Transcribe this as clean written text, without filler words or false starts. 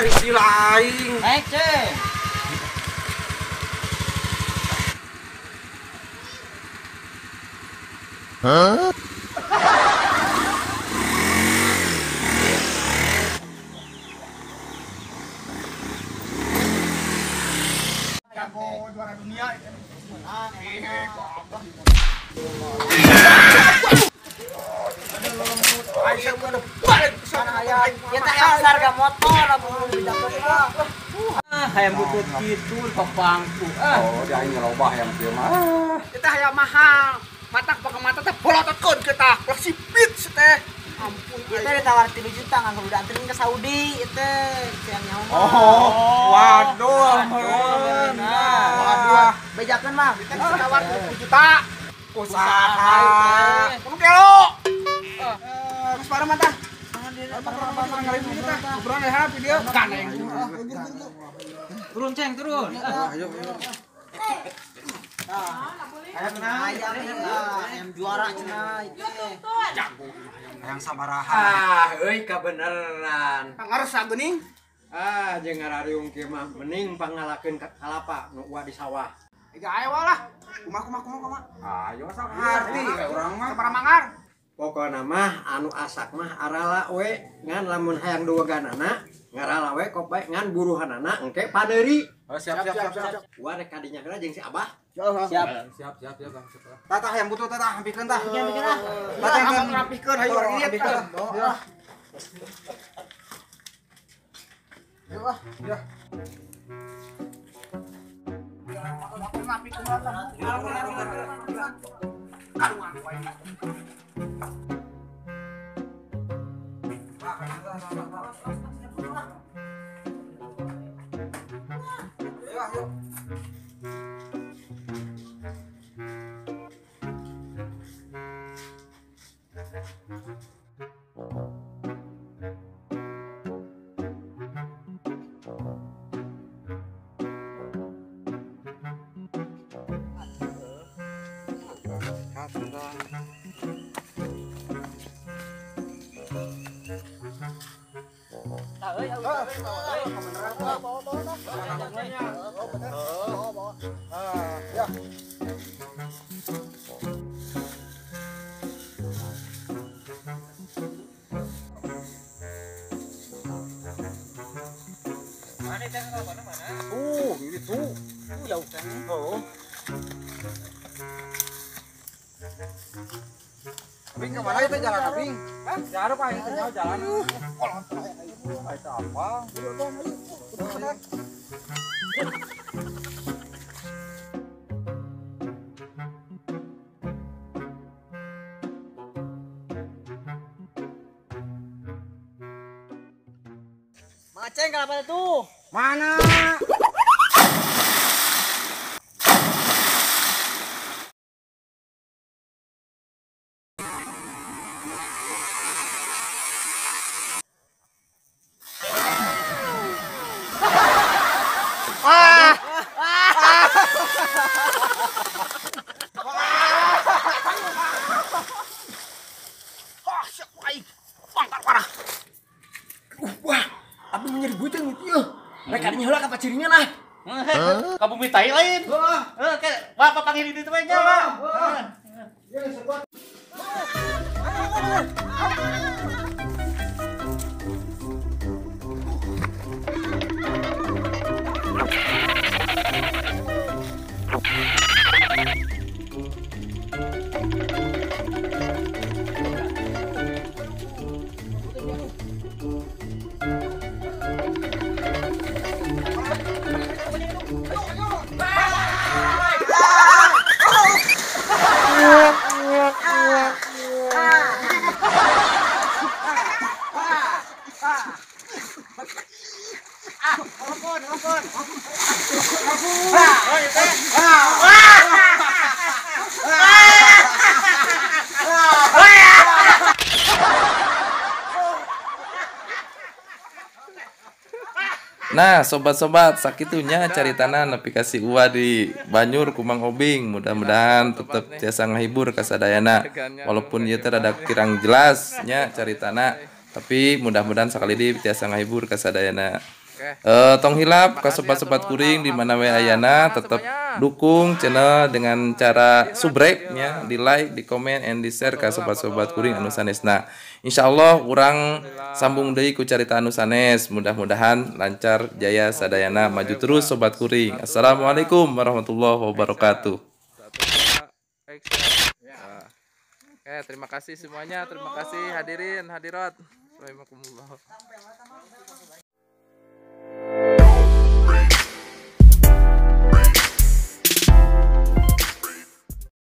Ari lain. Naik, Ceng. Hah? Jago juara dunia. Hayam butut kitu papangku. Oh, dia aing ngerobah hayam kieu mah. Kita hayam mahal. Matak pakai mata teh bolototkeun kita. Ulah sipit teh. Ampun. Kita ditawar 3 juta ngan udah anterin ke Saudi itu siang nyawa. Oh, waduh. Waduh. Bejakeun mah. Kita ditawar 20 juta. Usaha. Kamu kelo. Geus parah mah tah. Turun, Ceng, turun. Ayo. Ayam juara cenah itu. Jago ayam sabaraha. Ah, euy kabeneran. Pangarsa geuning. Ah, jeung ngarariung kieu mah mending pangalakeun kalapa nu uwa di sawah. Iga ayo lah. Kumaha kumaha kumaha. Ayo sok arti urang mah. Sabaraha manggar? Pokona mah anu asak mah arala we ngan lamun hayang duweganana ngarala we kop bae ngan buruhanana engke padeuri. Oh, siap siap siap. Uwa rek kadinya heula jeung si Abah. Siap. Siap siap siap. Tah hayang butuh tah hampikeun tah. Hampikeun ah. Tah rampikeun hayu urang ieu. Ayo ah. Ya. Itu. Jauh kan. Oh. Bing kemana itu jalan Bing? Hah? Jalan apa itu jalan? Itu apa? Maceng kenapa itu? Mana? Wah, abi menyeri beuteung ieu. Rek kadinya heula ka paciringan ah. Ka bumi tai lain. Heeh, wah papanggil di ditu we nya, Pak. Nah, sobat-sobat, sakitunya caritana nepi ka si Uwa di Banyur ku Mang Obing. Mudah-mudahan tetep tiasa ngahibur ka sadayana. Walaupun ieu teh rada kirang jelas nya caritana, tapi mudah-mudahan sakali deui tiasa ngahibur ka sadayana. Tong hilap ka sobat-sobat kuring di mana we ayana, tetap dukung channel dengan cara subrek nya, di like, di komen, and di share ka sobat-sobat kuring anu sanesna. Insyaallah urang sambung deui ku carita anu sanes, mudah-mudahan lancar jaya sadayana, maju terus sobat kuring. Assalamualaikum warahmatullahi wabarakatuh. Oke, terima kasih semuanya, terima kasih hadirin hadirat. Assalamualaikum.